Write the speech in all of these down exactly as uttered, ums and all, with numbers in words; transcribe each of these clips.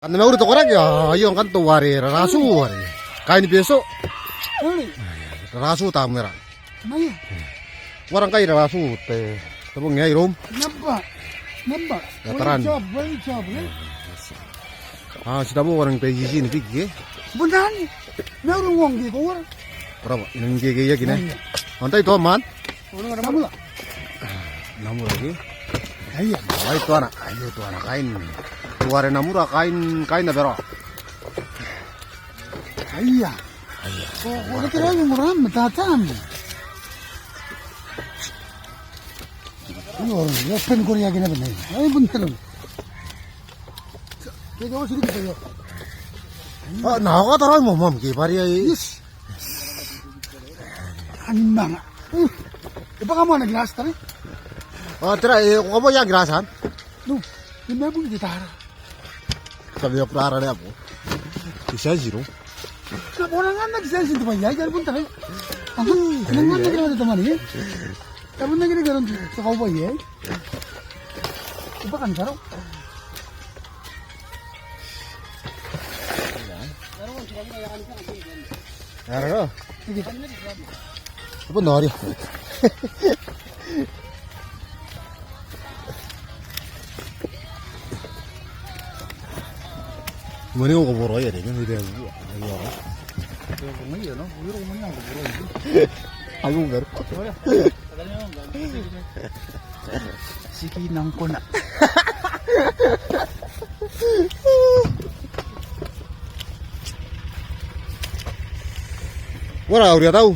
Kam na mauri te koraki, aio ngkanne teuare rarasu are. Kain Betio. Rarasu tamwera. Uara ngkai rarasu te, te bong aei iroum? Naba. Naba. Ia taran. Well job, well job, eh? Ti tabo uara ngkai itin biki, eh? Bon anne. Mauri ngkoe, ko uara? Ko rabwa, I nang kekeiaki naba. Antai tao man? Namura. Namura ke? Aia. Ai tuana, aio tuana kain. Teuare Namura kain, kain Abarawa. Aia. Aia. Ko, ko kere ai mura ma tatam. Io, io, pen koriaki naba nei. Ai bon telo. Ke ko siri ke io. Ah, na ko tara mo mom ke bari ai. Yes. Anang. Uh, e bwaka moa ana girasi tara. Ah, tera, e, ko bwa ia girasi anne? No, e mea bun te tara. Kam na kurarai naba. Ti a ziro. Ti a bon angan naba ti a ziro te bwai aei, e bon tara. Anang, anang naba te tamnei. Ti a bon angan naba te kaubwai aei. E bwaka n tara. Araro. Bon noria. Mani ko boro ia de, ni de. Aio, aio. Aio, aio. Tiki nang kona. Uara au ria tau.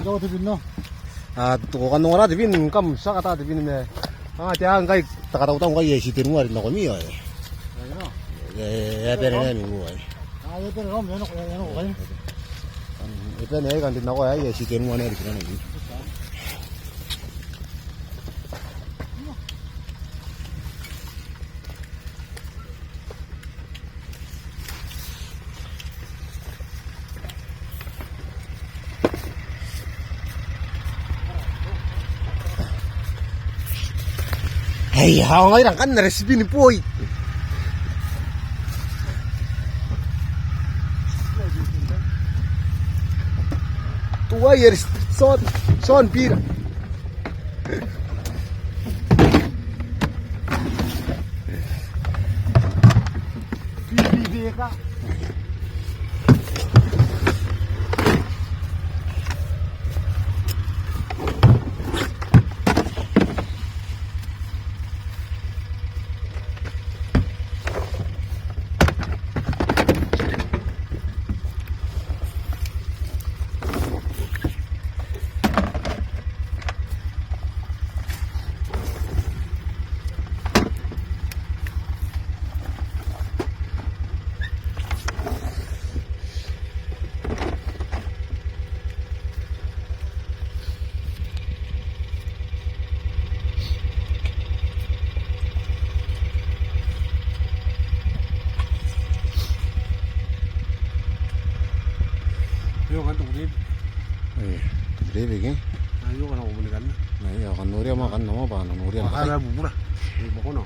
Tau te bin no. Ah, tao ko kan ongora te bin, kam tia kata te bin ma. Ah, te ngkai, taka tau tau ngkai e iti tenua nakoimi, oi. Aio. E, e bane naba ni ngkoe. Ah, e bane naba, e nako, e nako, e. E bane naba, kan te nako, e, e iti tenua naba, e iti tenua naba. Hei, hau ngai rang kan na recipe ni boi. Tuai e ri son, son bira. Io, kan tukurebi. Eh, tukurebi ke? Ah, io, kan tukurebi kan. Ah, io, kan noria ma, kan nama ba, noria ma. Kan bubura. Io, boko no.